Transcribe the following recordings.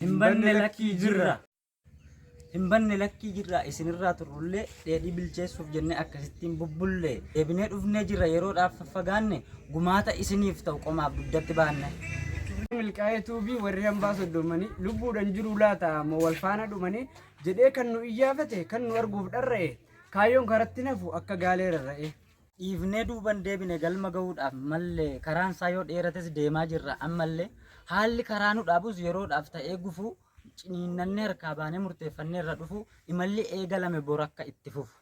Hin banne lakkii jirra. Hin banne lakkii jirra isinirraa turrullee, dheedhii bilcheessuuf jennee akkasittiin bubbullee, deebinee dhufnee jirra. Yeroodhaaf faffagaanne, gumaata isiniif ta'u qomaaf dugdatti baanne. Milkaa'ee Tuubii warri hambaa soddomanii lubbuudhaan jiruu laata moo wal faana dhumanii jedhee kan nu iyyaafate, kan nu arguuf dharra'e, kaayyoon karatti nafu akka gaalee rarra'e. Dhiifnee duuban deebine galma gahuudhaaf mallee, karaan isaa yoo dheerates deemaa jirra ammallee. Haalli karaa nu dhaabus yeroodhaaf ta'ee gufuu, ciniinnannee harkaa baanee murteeffannee irra dhufu, imalli eegalame bor akka itti fufu.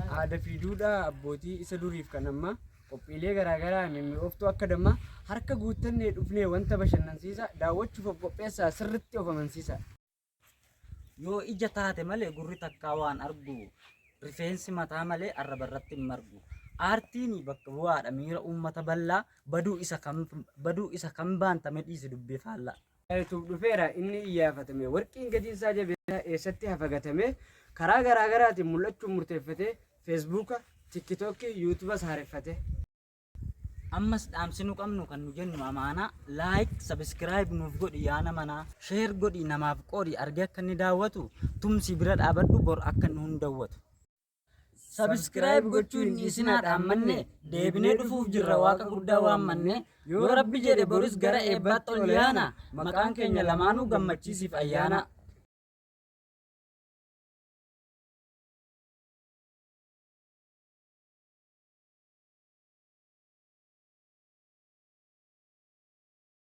Aadaa fi duudhaa abbootii isa duriif kan ammaa, qophiilee garaagaraa mimmi'ooftuu akka dammaa harka guuttannee dhufnee, wanta bashannansiisa daawwachuuf of qopheessaa, sirritti of amansiisa. Yoo ija taate malee gurri takkaa waan argu, rifeensi mataa malee arraba irratti hin margu. Aartiin bakka bu'aadha miira uummata bal'aa, baduu isa kam baantame dhiisi dubbii faallaa. Tube dhufeera inni iyyaafatame, warqiin gatiin isaa jabeessaa eessatti hafagatame, karaa garaagaraatiin mul'achuun murteeffate, Feesbuuka, Tiktokii, Yuutubas haareffate. Ammas dhaamsi nu qabnu kan nu jennu amaanaa, like, subscribe nuuf godhi yaana manaa, share godhi, namaaf qoodi, argee akka inni daawwatu tumsi, bira dhaabadhu, bor akka inni hundawwatu. Subscribe gochuu hin dhiisinaa dhaammanne, deebinee dhufuuf jirra waaqa guddaa waammanne. Yoo Rabbi jedhe boris gara eebbaatti ol yaana, maqaan keenya lamaanuu Gammachiisiif Ayyaana.